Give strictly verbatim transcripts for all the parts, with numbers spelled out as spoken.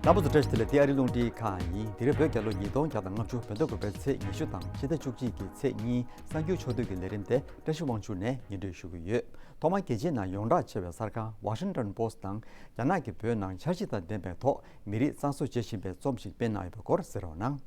རྣམ་པ་ཚོ་བཀྲ་ཤིས་བདེ་ལེགས། འདི་ཨ་རི་རླུང་འཕྲིན་ཁང་ཡིན། དེ་རིང་བོད་རྒྱལ་ལོ་ཉིས་སྟོང་བརྒྱ་དང་ལྔ་བཅུ་བོད་ཟླ་དགུ་པའི་ཚེས་ཉི་ཤུ་དང་ཕྱི་ཟླ་བཅུ་གཅིག་གི་ཚེས་གཉིས་གསར་འགྱུར་ཕྱོགས་བསྡུས་ཀྱི་ལས་རིམ་དེ་བཀྲ་ཤིས་དབང་ཕྱུག་ནས་སྙན་སྒྲོན་ཞུ་གི་ཡོད། ཐོག་མར་རྒྱལ་སྤྱིའི་ནང་ཡོངས་གྲགས་ཆེ་བའི་གསར་ཁང་Washington Post་དང་རྒྱ་ནག་གིས་བོད་ནང་འཆར་གཞི་དང་ལྡན་པའི་ཐོག་མི་རིགས་གཙང་བཟོ་བྱེད་བཞིན་པའི་རྩོམ་ཞིག་སྤེལ་གནང་ཡོད་པའི་སྐོར་གསན་རོགས་གནང་།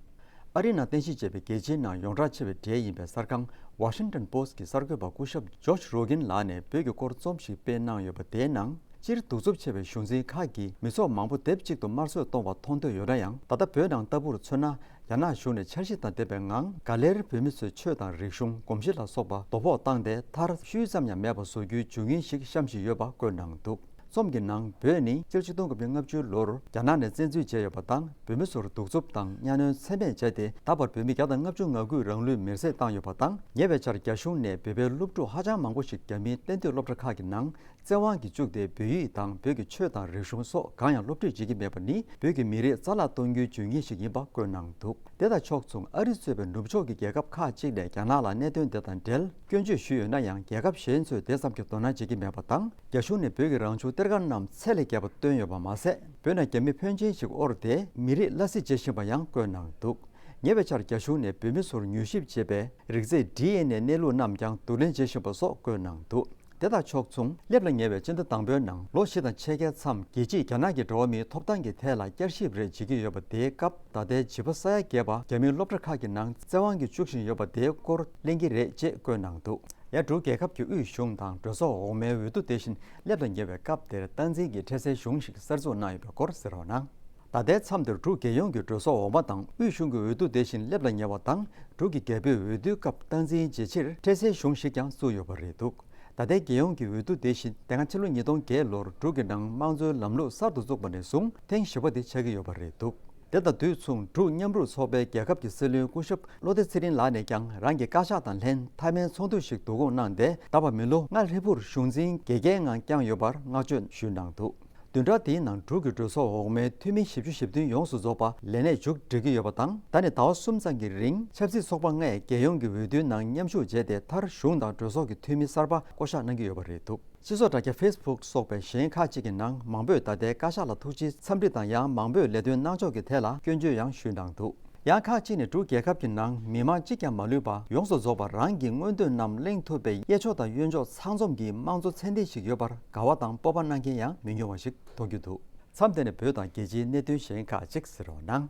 ཨ་རིའི་ནང་རྟེན་གཞི་བྱས་པའི་རྒྱལ་སྤྱིའི་ནང་ཡོངས་གྲགས་ཆེ་བའི་གྲས་ཡིན་པའི་གསར་ཁང་Washington Post་གི་གསར་འགོད་པ་སྐུ་ཞབས་Josh Rogin་ལགས་ནས་བོད་ཀྱི་སྐོར་རྩོམ་ཞིག་སྤེལ་གནང་ཡོད་པ་དེའི་ནང་། སྤྱིར་གདུག་རྩུབ་ཆེ་བའི་གཞུང་འཛིན་ཁག་གིས་མི་ཚོགས་མང་པོ་སྡེབ་གཅིག་ཏུ་དམར་གསོད་གཏོང་བ་མཐོང་འདོད་ཡོད་ན་ཡང་། ད་ལྟ་བོད་ནང་ལྟ་བུར་མཚོན་ན། རྒྱ་ནག་གཞུང་ནས་འཆར་གཞི་དང་ལྡན་པའི་ངང་། ག་ལེར་བོད་མི་ཚོའི་ཆོས་དང་རིག་གཞུང་། གོམས་གཤིས་ལ་སོགས་པ་དོ་ཕོག་བཏང་སྟེ། མཐར་ཤུལ་ཙམ་ཡང་མེད་པ་བཟོ་རྒྱུའི་བྱུས་ངན་ཞིག་བཤམས་བཞིན་ཡོད་པ་བཀོད་གནང་འདུག་རྩོམ་གྱི་ནང་། བོད་ནི་སྤྱི་ལོ་ཆིག་སྟོང་དགུ་བརྒྱ་ལྔ་བཅུ་ལོར་རྒྱ་ནག་ནས་བཙན་འཛུལ་བྱས་ཡོད་པ་དང་། བོད་མི་ཚོར་གདུག་རྩུབ་དང་གཉའ་གནོན་ཚད་མེད་བྱས་ཏེ། ད་བར་བོད་མི་བརྒྱ་དང་ལྔ་བཅུ་ང་དགུས་རང་ལུས་མེར་སྲེག་བཏང་ཡོད་པ་དང་། ཉེ་བའི་ཆར་རྒྱ་གཞུང་ནས་བོད་པའི་སློབ་ཕྲུག་ཧ་ཅང་མང་པོ་ཞིག་རྒྱ་མིའི་གཏན་སྡོད་སློབ་གྲྭ་ཁག་གི་ནང་། བཙན་དབང་གིས་བཅུག་སྟེ། བོད་ཡིག་དང་བོད་ཀྱི་ཆོས་དང་རིག་གཞུང་སོགས་གང་ཡང་སློབ་ཁྲིད་བྱེད་ཀྱི་མེད་པ་ནི། བོད་ཀྱི་མི་རིགས་རྩ་བརླག་གཏོང་རྒྱུའི་བྱུས་ངན་ཞིག་ཡིན་པ་བཀོད་གནང་འདུག་དེ་དང་ཕྱོགས་མཚུངས། ཨ་རི་གཙོས་པའི་ནུབ་ཕྱོགས་ཀྱི་རྒྱལ་ཁབ་ཁག་ཅིག་ནས་རྒྱ་ནག་ལ་གནད་དོན་དེ་དང་འབྲེལ་སྐྱོན་བརྗོད་ཞུས་ཡོད་ན་ཡང་། རྒྱལ་ཁབ་གཞན་ཚོས་དེ་ཙམ་གྱི་དོ་སྣང་བྱེད་ཀྱི་མེད་པ་དང་། རྒྱ་གཞུང་ནས་བོད་ཀྱི་རང་བྱུང་གཏེར་ཁ་རྣམས་ཚད་ལས་བརྒལ་བ་བཏོན་ཡོད་པ་མ་ཟད། བོད་ནང་རྒྱ་མི་ཕོན་ཆེན་ཞིག་དབོར་ཏེ། མི་རིགས་སླར་གསོ་བྱེད་བཞིན་པ་ཡང་བཀོད་གནང་འདུག་ཉེ་བའི་ཆར་རྒྱ་གཞུང་ནས་བོད་མི་ཚོར་མྱུལ་ཞིབ་བྱེད་པའི་རིགས་རྫས་ཌི་ཨེན་ཨེ་གནས་ལུགས་རྣམས་ཀྱང་བསྡུ་ལེན་བྱེད་བཞིན་པ་སོགས་བཀོད་གནང་འདུག་དེ་དང་ཕྱོགས་མཚུངས། སླེབས་ལ་ཉེ་བའི་སྤྱི་ཟླ་དང་པོའི་ནང་། ལོ་བཞི་དང་ཕྱེད་ཀའི་མཚམས། རྒྱལ་སྤྱིས་རྒྱ་ནག་གི་འགྲོ་བ་མིའི་ཐོབ་ཐང་གི་ཐད་ལ་བསྐྱར་ཞིབ་རེ་བྱེད་ཀྱི་ཡོད་པ་དེའི་སྐབས། ད་ལྟའི་བྱིས་པ་ས་ཡ་བརྒྱད་པ་རྒྱ་མིའི་སློབ་གྲྭ་ཁག་གི་ནང་བཙན་དབང་གིས་བཅུག་བཞིན་ཡོད་པ་དེའི་སྐོར་གླེང་གི་རེད་ཅེས་བཀོད་གནང་འདུག་ཡང་། འབྲུག་རྒྱལ་ཁབ་ཀྱི་དབུས་གཞུང་དང་གྲོས་ཚོགས་འོག་མའི་འོས་བསྡུ་དེ་བཞིན་སླེབས་ལ་ཉེ་བའི་སྐབས་དེར། སྟངས་འཛིན་གྱི་འཕྲལ་སེལ་གཞུང་ཞིག་གསར་འཛུགས་གནང་ཡོད་པའི་སྐོར་གསན་རོགས་གནང་། ད་ལྟའི་མཚམས་དེར་འབྲུག་རྒྱལ་ཡོངས་ཀྱི་གྲོས་ཚོགས་འོག་མ་དང་དབུས་གཞུང་གི་འོས་བསྡུ་དེ་བཞིན་སླེབས་ལ་ཉེ་བ་དང་། འབྲུག་གི་རྒྱལ་པོའི་འོས་བསྡུའི་སྐབས་སྟངས་འཛིན་བྱེད་ཕྱིར་འཕྲལ་སེལ་གཞུང་ཞིག་ཀྱང་བཙུགས་ཡོད་པ་རེད་འདུག་ད་ལྟའི་རྒྱལ་ཡོངས་ཀྱི་འོས་བསྡུ་དེ་བཞིན། དེ་སྔ་ཕྱི་ལོ་ཉིས་སྟོང་བརྒྱད་ལོར་འབྲུག་གི་ནང་དམངས་གཙོའི་ལམ་ལུགས་གསར་དུ་བཙུགས་པ་ནས་བཟུང་ཐེངས་བཞི་པ་དེ་ཆགས་ཀྱི་ཡོད་པ་རེད་འདུག་དེ་དང་དུས་མཚུངས། འབྲུག་མཉམ་རུབ་ཚོགས་པའི་རྒྱལ་ཁབ་ཀྱི་སྲིད་བློན་སྐུ་ཞབས་བློ་བདེ་ཚེ་རིང་ལགས་ནས་ཀྱང་། རང་གི་བཀའ་ཤག་དང་ལྷན་མཐའ་མའི་ཚོགས་འདུ་ཞིག་བསྡུ་སྐོང་གནང་སྟེ། ད་བར་མི་ལོ་ལྔ་ཧྲིལ་པོར་གཞུང་འཛིན་དགེ་རྒན་ངང་བསྐྱངས་ཡོད་པར་བསྔགས་བརྗོད་ཞུས་གནང་འདུག་བདུན་ཕྲག་འདིའི་ནང་འབྲུག་གི་གྲོས་ཚོགས་འོག་མའི་འཐུས་མི་བཞི་བཅུ་ཞེ་བདུན་ཡོངས་སུ་རྫོགས་པ་ལས་གནས་མཇུག་སྒྲིལ་གྱི་ཡོད་པ་དང་། ད་ནི་ཟླ་བ་གསུམ་ཙམ་གྱི་རིང་ཆབ་སྲིད་ཚོགས་པ་ལྔས་རྒྱལ་ཡོངས་ཀྱི་འོས་བསྡུའི་ནང་མཉམ་ཞུགས་བྱས་ཏེ། མཐར་གཞུང་དང་གྲོས་ཚོགས་ཀྱི་འཐུས་མི་གསར་པ་བསྐོ་གཞག་གནང་གི་ཡོད་པ་རེད་འདུག་སྤྱི་ཚོགས་དྲ་རྒྱ་ཕེ་སི་བུག་སོགས་པའི་གཞན་ཁག་ཅིག་གི་ནང་། མང་པོས་ད་ལྟའི་བཀའ་ཤག་ལ་ཐུགས་རྗེ་འཚམས་འདྲི་དང་། ཡང་མང་པོས་ལས་དོན་གནང་ཕྱོགས་ཀྱི་ཐད་ལ་སྐྱོན་བརྗོད་ཡང་ཞུས་གནང་འདུག་ཡང་ཁག་ཅིག་ནས་འབྲུག་རྒྱལ་ཁབ་ཀྱི་ནང་མི་མང་གཅིག་ཀྱང་མ་ལུས་པ། ཡོངས་སུ་རྫོགས་པ་རང་གི་མངོན་འདོད་རྣམས་གླེང་ཐུབ་པའི་གཡས་ཕྱོགས་དང་གཡོན་ཕྱོགས་ཚང་འཛོམས་ཀྱི་དམངས་གཙོ་ཚད་ལྡན་ཞིག་ཡོད་པར་དགའ་བ་དང་སྤོབས་པ་གནང་མཁན་ཡང་མི་ཉུང་བ་ཞིག་མཐོང་རྒྱུ་འདུག་མཚམས་དེ་ནས་བོད་དང་རྒྱལ་སྤྱིའི་གནད་དོན་གཞན་ཁག་ཅིག་གསན་རོགས་གནང་།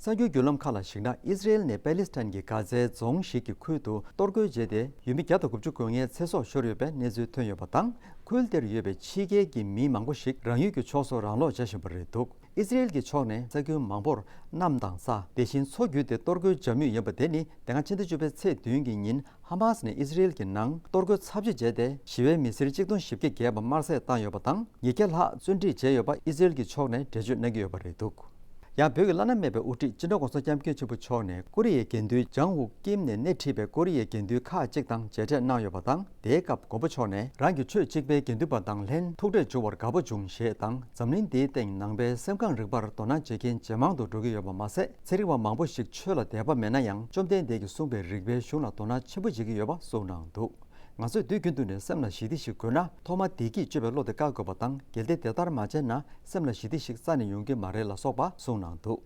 གསར་འགྱུར་བརྒྱུད་ལམ་ཁག་ལ་གཞིགས་ན། ཨི་ཟི་རེལ་ནས་པེ་ལི་སི་ཐན་གྱི་གྷ་ཛའི་རྫོང་ཞིག་གི་ཁུལ་དུ་གཏོར་རྒོལ་བྱས་ཏེ། ཡུལ་མི་བརྒྱ་དང་དགུ་བཅུ་གོ་ལྔའི་ཚེ་སྲོག་ཤོར་ཡོད་པའི་གནས་ཚུལ་ཐོན་ཡོད་པ་དང་། ཁུལ་དེར་ཡོད་པའི་ཕྱི་རྒྱལ་གྱི་མི་མང་པོ་ཞིག་རང་ཡུལ་གྱི་ཕྱོགས་སུ་རང་ལོག་བྱ་བཞིན་པ་རེད་འདུག་ཨི་ཟི་རེལ་གྱི་ཕྱོགས་ནས་ས་ཁུལ་མང་པོར་གནམ་དང་ས། དེ་བཞིན་མཚོ་བརྒྱུད་དེ་གཏོར་རྒོལ་བྱ་མུས་ཡིན་པ་དེ་ནི། དེ་སྔ་ཕྱི་ཟླ་བཅུ་པའི་ཚེས་བདུན་གྱི་ཉིན། ཧ་མ་སི་ནས་ཨི་ཟི་རེལ་གྱི་ནང་གཏོར་རྒོལ་ཚབས་ཆེ་བྱས་ཏེ། ཞི་བའི་མི་སེར་གཅིག་སྟོང་བཞི་བརྒྱ་བརྒལ་བ་དམར་གསོད་བཏང་ཡོད་པ་དང་། ཉིས་བརྒྱ་ལྷག་བཙོན་ཁྲིད་བྱས་ཡོད་པ་ཨི་ཟི་རེལ་གྱི་ཕྱོགས་ནས་འགྲེལ་བརྗོད་གནང་གི་ཡོད་པ་རེད་འདུག་ཡང་། བོད་ཀྱི་བླ་ན་མེད་པའི་དབུ་ཁྲིད་སྤྱི་ནོར་༸གོང་ས་༸སྐྱབས་མགོན་ཆེན་པོ་མཆོག་ནས། ཀོ་རི་ཡའི་དགེ་འདུན་ལྗང་ཝུ་ཀིམ་ནས་སྣེ་ཁྲིད་པའི་ཀོ་རི་ཡའི་དགེ་འདུན་ཁག་ཅིག་དང་མཇལ་འཕྲད་གནང་ཡོད་པ་དང་། དེའི་སྐབས་མགོན་པོ་མཆོག་ནས། རང་གི་ཆོས་གཅིག་པའི་དགེ་འདུན་པ་དང་ལྷན་ཐུག་འཕྲད་བྱུང་བར་དགའ་པོ་བྱུང་ཞེས་དང་། འཛམ་གླིང་འདིའི་སྟེང་ནང་པའི་སེམས་ཁམས་རིག་པར་དོ་སྣང་བྱེད་མཁན་ཇེ་མང་དུ་འགྲོ་གི་ཡོད་པ་མ་ཟད། ཚན་རིག་པ་མང་པོ་ཞིག་ཆོས་ལ་དད་པ་མེད་ན་ཡང་། བཅོམ་ལྡན་འདས་ཀྱིས་གསུངས་པའི་རིགས་པའི་གཞུང་ལ་དོ་སྣང་ཆེན་པོ་བྱེད་ཀྱི་ཡོད་པ་གསུངས་གནང་འདུག་ང་ཚོས་དུས་རྒྱུན་དུ་ནས་སེམས་ལ་ཞི་བདེ་ཞིག་དགོས་ན། ཐོག་མར་བདེ་སྐྱིད་སྤྱོད་པའི་བློ་དེ་བཀག་དགོས་པ་དང་། གལ་ཏེ་དེ་ལྟར་མ་བྱས་ན། སེམས་ལ་ཞི་བདེ་ཞིག་རྩ་ནས་ཡོང་གི་མ་རེད་ལ་སོགས་པ་གསུངས་གནང་འདུག་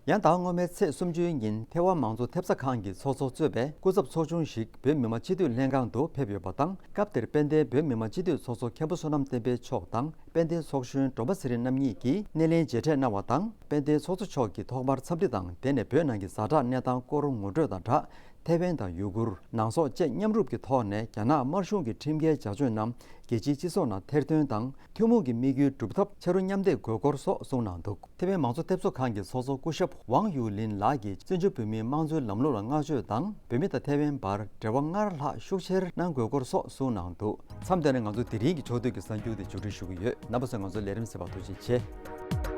ཡང་ཟླ་བ་སྔོན་མའི་ཚེས་སུམ་ཅུའི་ཉིན། ཐེ་ཝན་མང་གཙོ་ཐེབས་རྩ་ཁང་གི་ཚོགས་གཙོ་གཙོས་པའི་སྐུ་ཚབ་ཚོགས་ཆུང་ཞིག་བོད་མི་མང་སྤྱི་འཐུས་ལྷན་ཁང་དུ་ཕེབས་ཡོད་པ་དང་། སྐབས་དེར་དཔལ་ལྡན་བོད་མི་མང་སྤྱི་འཐུས་ཚོགས་གཙོ་མཁན་པོ་བསོད་ནམས་བསྟན་འཕེལ་མཆོག་དང་། དཔལ་ལྡན་ཚོགས་གཞོན་སྒྲོལ་མ་ཚེ་རིང་རྣམ་གཉིས་ཀྱིས་སྣེ་ལེན་མཇལ་འཕྲད་གནང་བ་དང་། དཔལ་ལྡན་ཚོགས་གཙོ་མཆོག་གིས་ཐོག་མར་འཚམས་འདྲི་དང་། དེ་ནས་བོད་ནང་གི་ཛ་དྲག་གནས་སྟངས་སྐོར་ངོ་སྤྲོད་དང་སྦྲགས། ཐེ་ཝན་དང་ཡུ་གུར། ནང་སོག་བཅས་མཉམ་རུབ་ཀྱི་ཐོག་ནས། རྒྱ་ནག་དམར་གཞུང་གི་ཁྲིམས་འགལ་བྱ་སྤྱོད་རྣམས་རྒྱལ་སྤྱིའི་སྤྱི་ཚོགས་ནང་ཐེར་འདོན་དང་། ཐུན་མོང་གི་དམིགས་ཡུལ་སྒྲུབ་ཐབས་ཕྱི་རུ་མཉམ་འདེགས་དགོས་སྐོར་སོགས་གསུངས་གནང་འདུག་ཐེ་ཝན་མང་གཙོ་ཐེབས་གཙོ་ཁང་གི་ཚོགས་གཙོ་སྐུ་ཞབས་ཝང་ཡུ་ལིན་ལགས་ཀྱིས། བཙན་བྱོལ་བོད་མིའི་དམངས་གཙོའི་ལམ་ལུགས་ལ་བསྔགས་བརྗོད་དང་། བོད་མི་དང་ཐེ་ཝན་བར་འབྲེལ་བ་སྔར་ལྷག་ཤུགས་ཆེར་གནང་དགོས་སྐོར་སོགས་གསུངས་གནང་འདུག་མཚམས་འདི་ནས་ང་ཚོ་དེ་རིང་གི་ཕྱོགས་བསྡུས་ཀྱི་གསར་འགྱུར་དེ་མཇུག་སྒྲིལ་ཞུ་གི་ཡོད། རྣམ་པ་ཚོས་ང་ཚོའི་ལས་རིམ་གསན་པར་ཐུགས་རྗེ་ཆེ།